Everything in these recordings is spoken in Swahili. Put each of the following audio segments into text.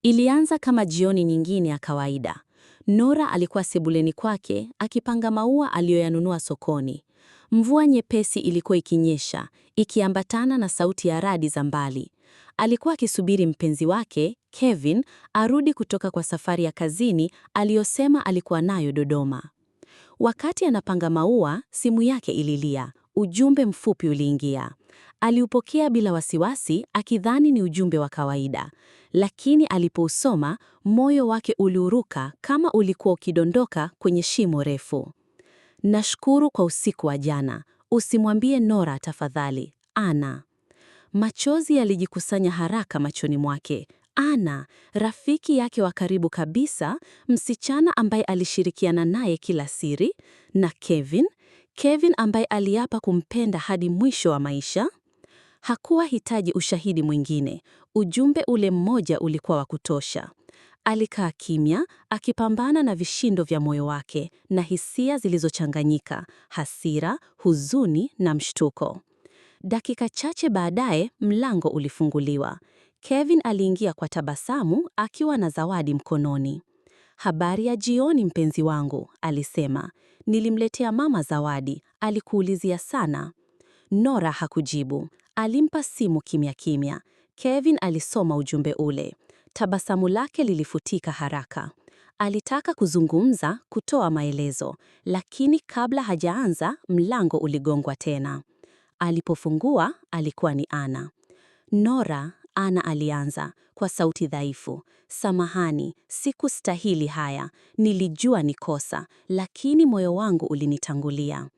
Ilianza kama jioni nyingine ya kawaida. Nora alikuwa sebuleni kwake akipanga maua aliyoyanunua sokoni. Mvua nyepesi ilikuwa ikinyesha, ikiambatana na sauti ya radi za mbali. Alikuwa akisubiri mpenzi wake, Kevin, arudi kutoka kwa safari ya kazini aliyosema alikuwa nayo Dodoma. Wakati anapanga maua, simu yake ililia. Ujumbe mfupi uliingia. Aliupokea bila wasiwasi, akidhani ni ujumbe wa kawaida. Lakini alipousoma, moyo wake uliuruka kama ulikuwa ukidondoka kwenye shimo refu. Nashukuru kwa usiku wa jana. Usimwambie Nora tafadhali. Ana. Machozi yalijikusanya haraka machoni mwake. Ana, rafiki yake wa karibu kabisa, msichana ambaye alishirikiana naye kila siri, na Kevin, Kevin ambaye aliapa kumpenda hadi mwisho wa maisha. Hakuwa hitaji ushahidi mwingine. Ujumbe ule mmoja ulikuwa wa kutosha. Alikaa kimya, akipambana na vishindo vya moyo wake na hisia zilizochanganyika: hasira, huzuni na mshtuko. Dakika chache baadaye, mlango ulifunguliwa. Kevin aliingia kwa tabasamu akiwa na zawadi mkononi. Habari ya jioni mpenzi wangu, alisema. Nilimletea mama zawadi, alikuulizia sana. Nora hakujibu. Alimpa simu kimya kimya. Kevin alisoma ujumbe ule. Tabasamu lake lilifutika haraka. Alitaka kuzungumza, kutoa maelezo, lakini kabla hajaanza, mlango uligongwa tena. Alipofungua, alikuwa ni Ana. Nora, Ana alianza kwa sauti dhaifu. Samahani, sikustahili haya. Nilijua ni kosa, lakini moyo wangu ulinitangulia.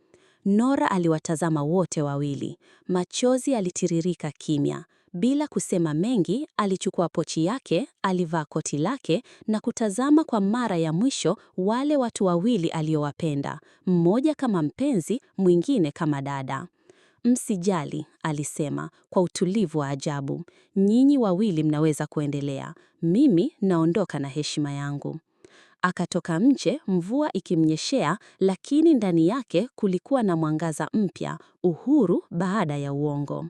Nora aliwatazama wote wawili. Machozi yalitiririka kimya. Bila kusema mengi, alichukua pochi yake, alivaa koti lake na kutazama kwa mara ya mwisho wale watu wawili aliowapenda, mmoja kama mpenzi, mwingine kama dada. Msijali, alisema kwa utulivu wa ajabu. Nyinyi wawili mnaweza kuendelea. Mimi naondoka na heshima yangu. Akatoka nje, mvua ikimnyeshea, lakini ndani yake kulikuwa na mwangaza mpya, uhuru baada ya uongo.